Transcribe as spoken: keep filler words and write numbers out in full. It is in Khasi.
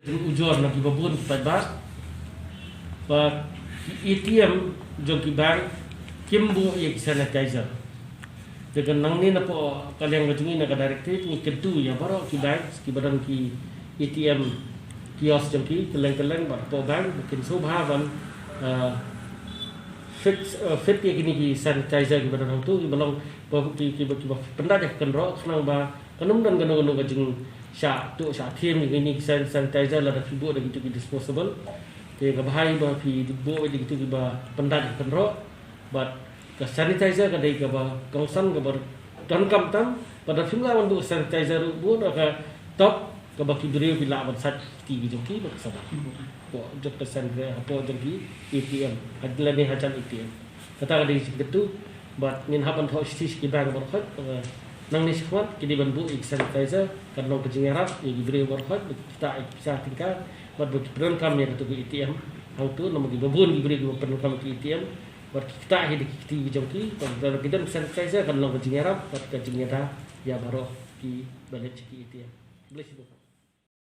Ujor na kiba bun ki paidbah ba ki A T M jong ki bank kim buh ïa ki sanitizer. Te ka nangne na poh ka liang ka jong ngi na ka directorate ngi kyntu ïa baroh ki bank kiba don ki A T M kiosk jong ki kylleng kylleng bad poh bank ba kin sngewbha ban, ah, fix, ah, fit ïa kine ki sanitizer kiba don hangto kiba long ba ki, kiba, kiba pyndait ïa ka kynroh khnang ba kan ym don kano kano ka jingshah tuh shah thiem ïa kine ki san-, sanitizer lada phi buh da kito ki disposable. Te ka bha ba phi buh da kito kiba pyndait ïa ka kynroh. Bad ka sanitizer ka dei kaba kongsan kaba donkam tam, bad da phim lah ban buh sanitizer ruh buh da ka top kaba ki briew ki lah ban sait kti ki jong ki ba ka saban. Hapoh jong ka sanitizer, hapoh jong ki A T M, ha lane hajan A T M. Kata ka dei jingkyntu, bad ngin hap ban thoh shithi sha ki bank baroh khoit, eh, nangne shakhmat ki dei ban buh ïa ki sanitizer, kan long ka jingïarap ïa ki briew baroh khoit, ba ki ktah ïa ki pisa tyngka, bad ba ki pyndonkam ïa kato ka A T M. Hangto namar kiba bun ki briew kiba pyndonkam ïa ka A T M. Bad ki ktah hi da ki kti ki jong ki, bad lada ki don sanitizer kan long ka jingïarap bad ka jingïada ïa baroh kiba leit sha ki A T M. Khublei shibun.